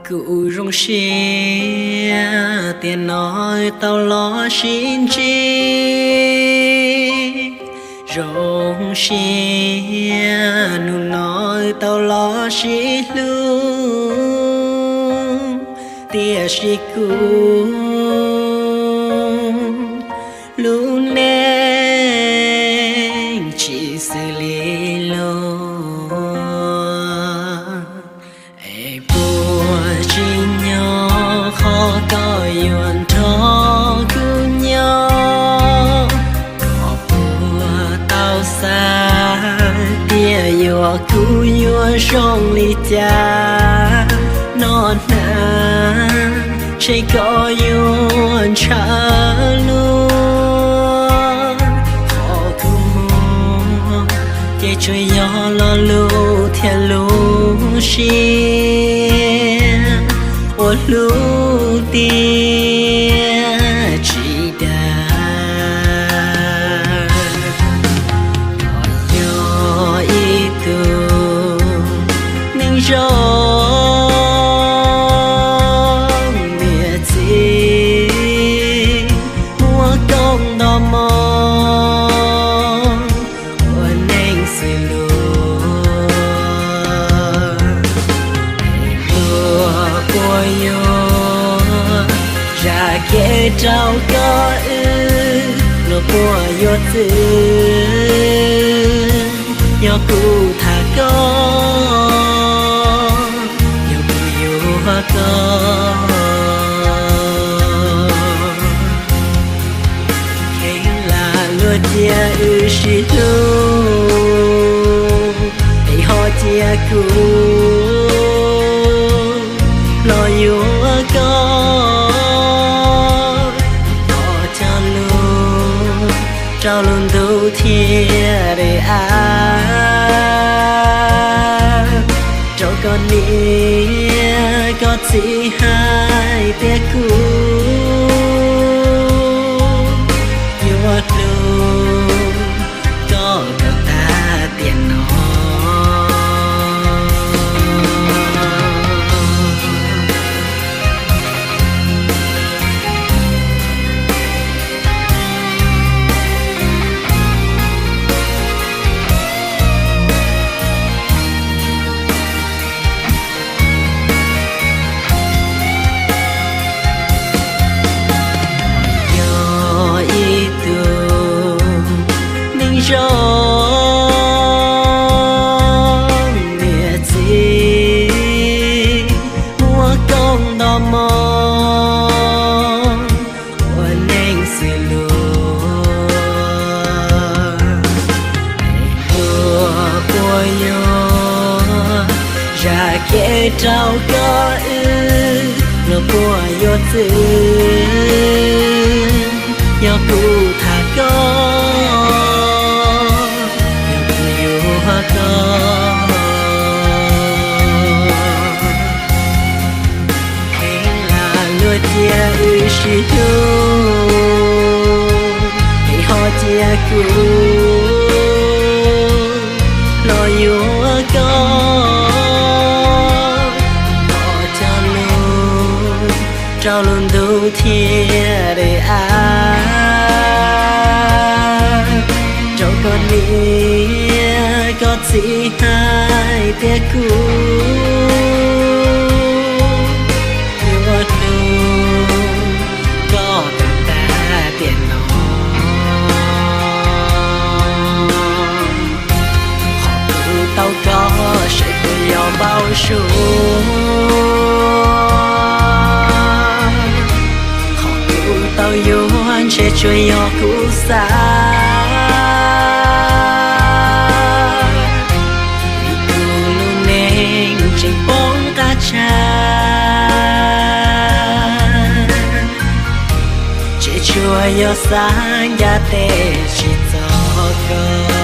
Kuv zoo siab tiam no tau los sib ntsib, zoo siab hnub no tau los sib hlub, tiam sis kuv lub neej tsis xws li luag. Es puas tsim nyog qhov koj yuav nrog kuv nyob? Koj puas tau xav tias yog kuv yuav zoo li cas? Noj hnav ntshe koj yuav ntshaw luag. Qhov kuv muaj ces tsuas yog lo lus thiab lub siab uas hlub tiag tsis dag. Koj yog ib tug neeg zoo niam txiv, muaj koob nto moo ua neej xws luag. Luag puas yuav zam kev rau koj wb? Luag puas yuav txwv yog kuv tham koj, yog kuv yuav koj? Kheev lam luag cia wb sib hlub, es ho cia kuv los yuav koj. Koj cog lus rau lub ntuj thiab daim av, rau koj niam koj txiv hais tias kuv yuav hlub koj kom tag tiam no. Yog ib tug neeg zoo niam txiv, muaj koob nto moo ua neej xws luag. Luag puas yuav zam kev rau koj wb? Luag puas yuav txwv yog kuv tham koj, yog kuv yuav koj? Kheev lam luag cia wb sib hlub, es ho cia kuv los yuav koj. Koj cog lus rau lub ntuj thiab daim av, rau koj niam koj txiv hais tias kuv yuav hlub koj kom tag tiam no. Qhov kuv tau koj seb puas yog npau suav, qhov kuv tau yuav ntshe tsuas yog kuv xav, vim kuv lub neej tseem poob qab tsag, tseem tsuas yog xav ncaj tes tsis txog koj.